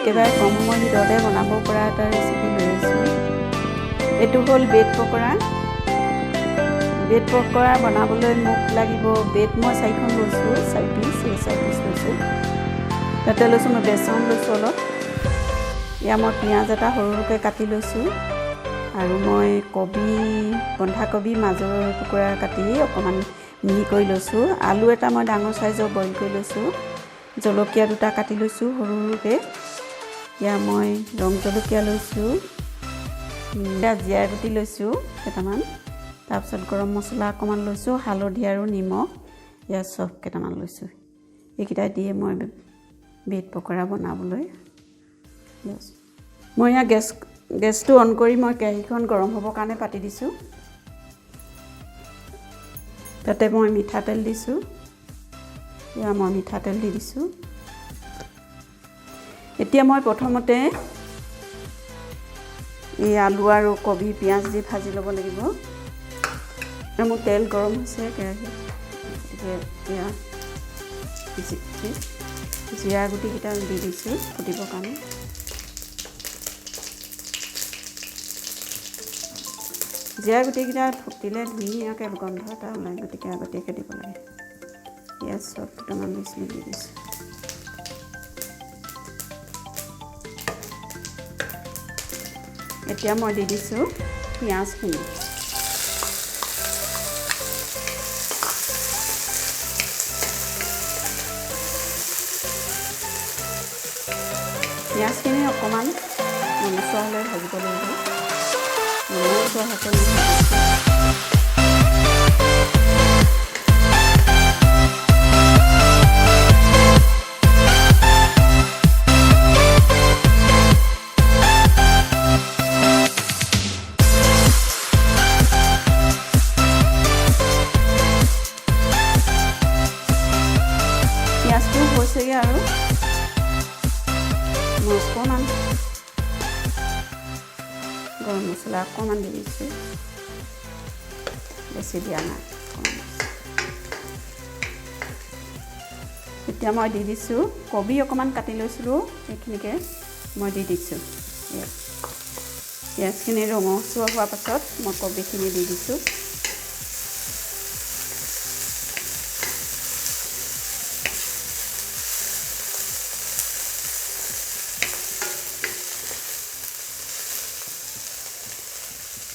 একেবাৰে কম সময়ৰ ভিতৰতে বনাব পৰা এটা ৰেচিপি লৈ আহিছোঁ। এইটো হ'ল ব্ৰেড পকৰা। ব্ৰেড পকৰা বনাবলৈ মোক লাগিব ব্ৰেড, মই 4খন লৈছোঁ, 4 পিচ, এই 4 পিচ লৈছোঁ। তাতে লৈছোঁ মই বেচন লৈছোঁ অলপ, এয়া মই পিঁয়াজ এটা সৰু সৰুকৈ কাটি লৈছোঁ, আৰু মই কবি, বন্ধাকবি মাজৰ টুকুৰা কাটি অকণমান মিহি কৰি লৈছোঁ। আলু এটা মই ডাঙৰ চাইজৰ বইল কৰি লৈছোঁ, জলকীয়া 2টা কাটি লৈছোঁ সৰু সৰুকৈ। এয়া মই ৰং জলকীয়া লৈছোঁ, এয়া জীৰা গুটি লৈছোঁ কেইটামান, তাৰপিছত গৰম মছলা অকণমান লৈছোঁ, হালধি আৰু নিমখ, এয়া চফ কেইটামান লৈছোঁ। এইকেইটা দিয়ে মই ব্ৰেড পকৰা বনাবলৈ লৈছোঁ। মই ইয়াৰ গেছটো অন কৰি মই কেৰাহীখন গৰম হ'বৰ কাৰণে পাতি দিছোঁ। তাতে মই মিঠাতেল দিছোঁ, এয়া মই মিঠাতেল দি দিছোঁ। এতিয়া মই প্ৰথমতে এই আলু আৰু কবি পিঁয়াজ দি ভাজি ল'ব লাগিব। আৰু মোৰ তেল গৰম হৈছে কেৰাহীত, গতিকে এয়া জিৰা গুটিকেইটা দি দিছোঁ ফুটিবৰ কাৰণে। জিৰা গুটিকেইটা ফুটিলে ধুনীয়াকৈ গোন্ধ এটা ওলায়, গতিকে আগতীয়াকৈ দিব লাগে। পিঁয়াজ চব দুটামান দিছিলোঁ, দি দিছোঁ। এতিয়া মই দি দিছোঁ পিঁয়াজখিনি। পিঁয়াজখিনি অকণমান ৰঙচুৱা হ'লে ভাজিব লাগিব। ৰঙচুৱা হৈছে পিঁয়াজটো হৈছেগৈ আৰু মই অকণমান গৰম মছলা অকণমান দি দিছোঁ, বেছি দিয়া নাই, অকণমান দিছোঁ। এতিয়া মই দি দিছোঁ কবি অকণমান কাটি লৈছিলোঁ, সেইখিনিকে মই দি দিছোঁ। পিঁয়াজখিনি ৰঙচুৱা হোৱাৰ পাছত মই কবিখিনি দি দিছোঁ।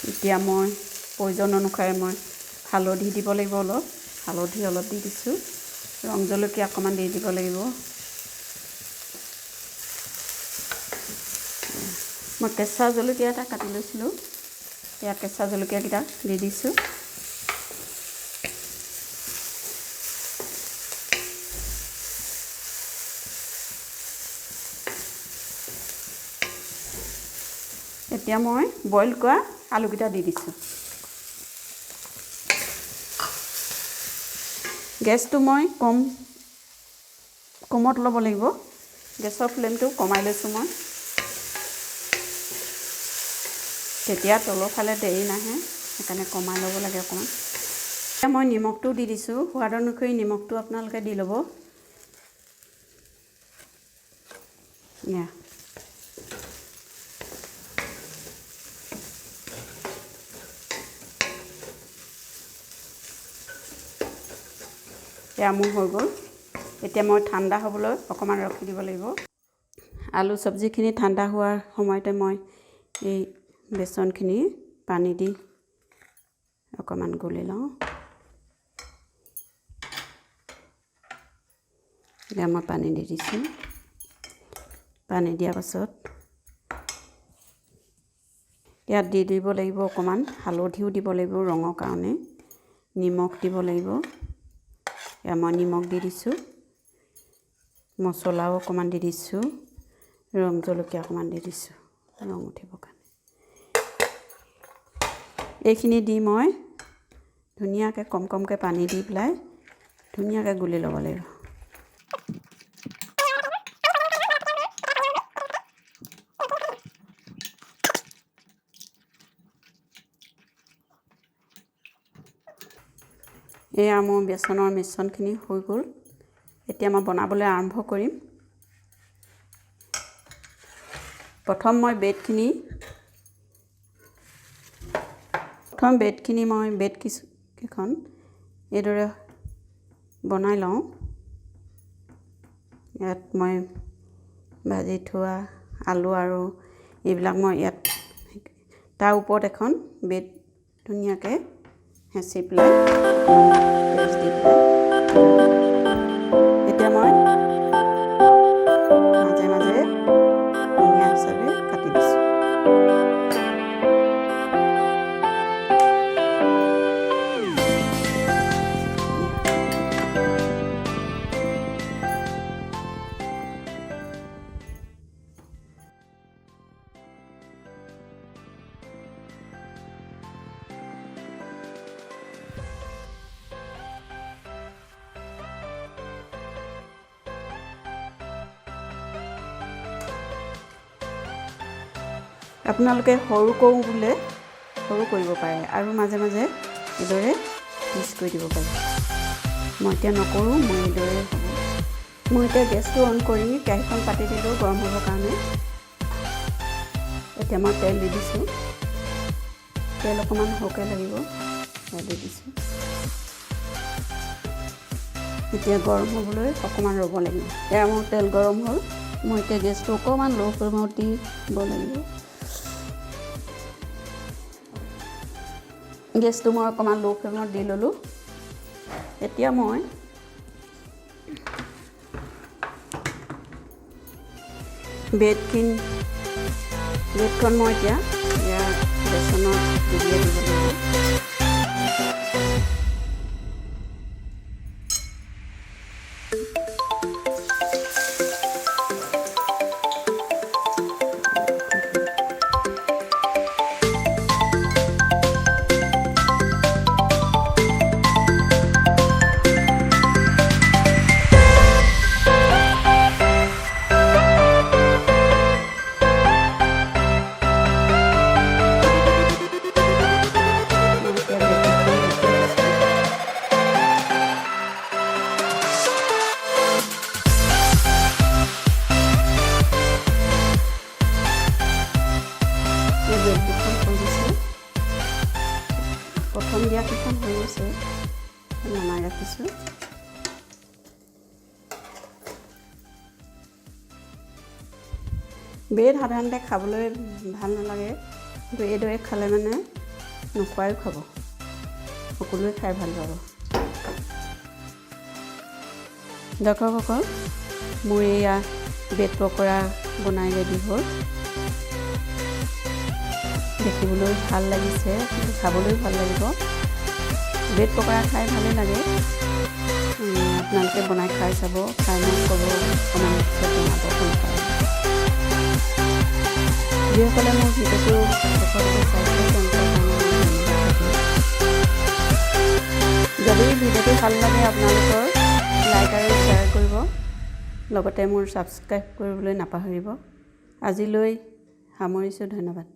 এতিয়া মই প্ৰয়োজন অনুসাৰে মই হালধি দিব লাগিব, অলপ হালধি অলপ দি দিছোঁ, ৰং জলকীয়া অকণমান দি দিব লাগিব। মই কেঁচা জলকীয়া এটা কাটি লৈছিলোঁ, এয়া কেঁচা জলকীয়াকেইটা দি দিছোঁ। এতিয়া মই বইল কৰা আলুকেইটা দি দিছোঁ। গেছটো মই কমত ল'ব লাগিব, গেছৰ ফ্লেমটো কমাই লৈছোঁ মই, তেতিয়া তলৰ ফালে দেৰি নাহে, সেইকাৰণে কমাই ল'ব লাগে অকণমান। এতিয়া মই নিমখটো দি দিছোঁ, সোৱাদ অনুসৰি নিমখটো আপোনালোকে দি ল'ব। এয়া এয়া মোৰ হৈ গ'ল। এতিয়া মই ঠাণ্ডা হ'বলৈ অকণমান ৰখি দিব লাগিব। আলু চব্জিখিনি ঠাণ্ডা হোৱাৰ সময়তে মই এই বেচনখিনি পানী দি অকণমান গুলি লওঁ। এতিয়া মই পানী দি দিছোঁ। পানী দিয়াৰ পাছত ইয়াত দি দিব লাগিব অকণমান হালধিও দিব লাগিব ৰঙৰ কাৰণে, নিমখ দিব লাগিব। এয়া মই নিমখ দি দিছোঁ, মছলাও অকণমান দি দিছোঁ, ৰং জলকীয়া অকণমান দি দিছোঁ ৰং উঠিবৰ কাৰণে। এইখিনি দি মই ধুনীয়াকৈ কম কমকৈ পানী দি পেলাই ধুনীয়াকৈ গুলি ল'ব লাগিব। এয়া মোৰ বেচনৰ মিশ্ৰণখিনি হৈ গ'ল। এতিয়া মই বনাবলৈ আৰম্ভ কৰিম। প্ৰথম মই ব্ৰেডখিনি প্ৰথম ব্ৰেডখিনি মই ব্ৰেড কেইখন এইদৰে বনাই লওঁ। ইয়াত মই ভাজি থোৱা আলু আৰু এইবিলাক মই ইয়াত তাৰ ওপৰত এখন ব্ৰেড ধুনীয়াকৈ হেঁচি পেলাই পিঁয়াজ দি পেলাই এতিয়া মই মাজে মাজে ধুনীয়া হিচাপে কাটি দিছোঁ। আপোনালোকে সৰু কৰোঁ বোলে সৰু কৰিব পাৰে আৰু মাজে মাজে এইদৰে পিচ কৰি দিব পাৰে। মই এতিয়া নকৰোঁ, মই এইদৰে হ'ব। মই এতিয়া গেছটো অন কৰি কেৰাহীখন পাতি দিলোঁ গৰম হ'বৰ কাৰণে। এতিয়া মই তেল দি দিছোঁ। তেল অকণমান সৰহকৈ লাগিব, তেল দি দিছোঁ। এতিয়া গৰম হ'বলৈ অকণমান ৰ'ব লাগিব। এয়া মোৰ তেল গৰম হ'ল। মই এতিয়া গেছটো অকণমান ল' ফ্লেমত দি দিব লাগিব। গেছটো মই অকণমান ল' ফ্লেমত দি ল'লোঁ। এতিয়া মই ব্ৰেডখন মই এতিয়া ইয়াৰ বেচনত ডুবিয়াই দিব লাগিব। প্ৰথম দিয়া কেইখন হৈ গৈছে, নমাই ৰাখিছোঁ। ব্ৰেড সাধাৰণতে খাবলৈ ভাল নালাগে, কিন্তু এইদৰে খালে মানে নোখোৱাইও খাব, সকলোৱে খাই ভাল পাব। দৰ্শকসকল, মোৰ এয়া ব্ৰেড পকৰা বনাই ৰেডি হ'ল। দেখিবলৈ ভাল লাগিছে, কিন্তু খাবলৈও ভাল লাগিব। ব্ৰেড পকৰা খাই ভালেই লাগে। আপোনালোকে বনাই খাই চাব, খাই মোক ক'ব, কমেণ্ট বক্সত জনাব কেনেকুৱা লাগিছে। যিসকলে মোৰ ভিডিঅ'টো শেষলৈকে চাইছে তেওঁলোকৰ কাৰণে মই ধন্যবাদ থাকিল। যদি ভিডিঅ'টো ভাল লাগে আপোনালোকৰ লাইক আৰু শ্বেয়াৰ কৰিব, লগতে মোৰ ছাবস্ক্ৰাইব কৰিবলৈ নাপাহৰিব। আজিলৈ সামৰিছোঁ, ধন্যবাদ।